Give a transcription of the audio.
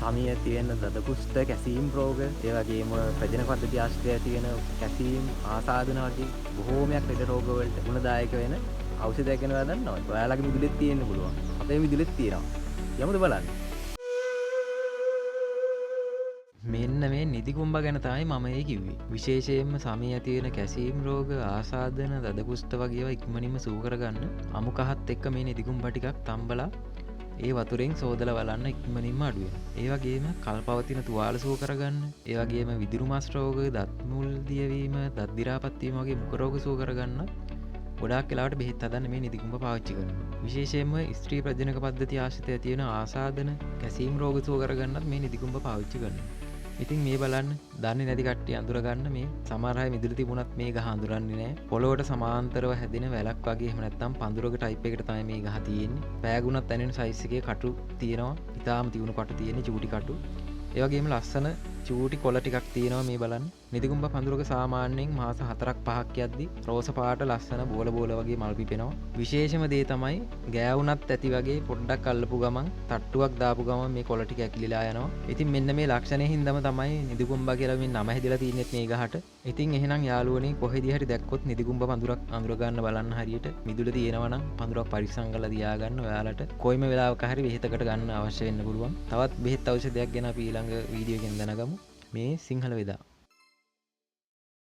සමී ඇති වෙන දද කුෂ්ඨ, කැසීම් රෝග, ඒ වගේම ප්‍රජනක පද්ධති ආශ්‍රිතව ඇති වෙන කැසීම්, ආසාදන වගේ බොහෝමයක් ලෙඩ රෝග වලට ගුණදායක වෙන ඖෂධයක් ගැන ඔයා දන්නවද? ඔයාලගේ මිදුලෙත් තියෙන්න පුළුවන්. අපේ මිදුලෙත් තියෙනවා. යමුද බලන්න. මෙන්න මේ නිදිකුඹ ගැන තමයි මම ඒ කිව්වේ. විශේෂයෙන්ම සමී ඇති වෙන කැසීම් රෝග, ආසාදන, දද කුෂ්ඨ වගේ ඒවා ඉක්මනින්ම සුව කරගන්න අමු කහත් එක්ක මේ නිදිකුඹ ටිකක් තම්බලා ඒ වතුරෙන් සෝදලා බලන්න ඉක්මනින්ම අඩු වෙනවා. ඒ වගේම කල්පවතින තුවාල සුව කරගන්න, ඒ වගේම විදුරු මස් රෝග, දත් මුල් දියවීම, දත් දි รา පත් වීම වගේ මුඛ රෝග සුව කරගන්න ගොඩාක් වෙලාවට බෙහෙත් හදන්න මේ නිදිකුඹ පාවිච්චි කරනවා. විශේෂයෙන්ම ස්ත්‍රී ප්‍රජනක පද්ධති ආශ්‍රිතව ඇති වෙන ආසාදන, කැසීම් රෝග සුව කරගන්නත් මේ නිදිකුඹ පාවිච්චි කරනවා. ඉතින් මේ බලන්න දන්නේ නැති කට්ටිය අඳුරගන්න මේ සමහර අය මිදුල තිබුණත් මේ ගහ අඳුරන්නේ නෑ. පොළොවට සමාන්තරව හැදෙන වැලක් වගේ එහෙම නැත්නම් පඳුරක ටයිප් එකට තමයි මේ ගහ තියෙන්නේ. පෑගුණත් ඇනෙන සයිස් එකේ කටු තියෙනවා. ඉතාම තියුණු කටු තියෙන්නේ, චූටි කටු. ඒ වගේම ලස්සන චූටි කොළ ටිකක් තියෙනවා මේ බලන්න. නිදිකුඹ පඳුරක සාමාන්‍යයෙන් මාස 4ක් 5ක් යද්දි රෝස පාට ලස්සන බෝල බෝල වගේ මල් පිපෙනවා. විශේෂම දේ තමයි ගෑවුනත් ඇති වගේ පොඩ්ඩක් අල්ලපු ගමන් තට්ටුවක් දාපු ගමන් මේ කොළ ටික ඇකිලිලා යනවා. ඉතින් මෙන්න මේ ලක්ෂණය හින්දාම තමයි නිදිකුඹ කියලා මේ නම හැදිලා තින්නෙත් මේ ගහට. ඉතින් එහෙනම් යාළුවනේ කොහෙදී හරි දැක්කොත් නිදිකුඹ පඳුරක් අඳුර ගන්න බලන්න හරියට මිදුල තියෙනවා නම් පඳුරක් පරිස්සම් කරලා තියාගන්න. ඔයාලට කොයිම වෙලාවක හරි බෙහෙතකට ගන්න අවශ්‍ය වෙන්න පුළුවන්. තවත් බෙහෙත් ඖෂධයක් ගැන අපි ඊළඟ වීඩියෝ එකෙන් දැනගමු. මේ සිංහල වෙදා.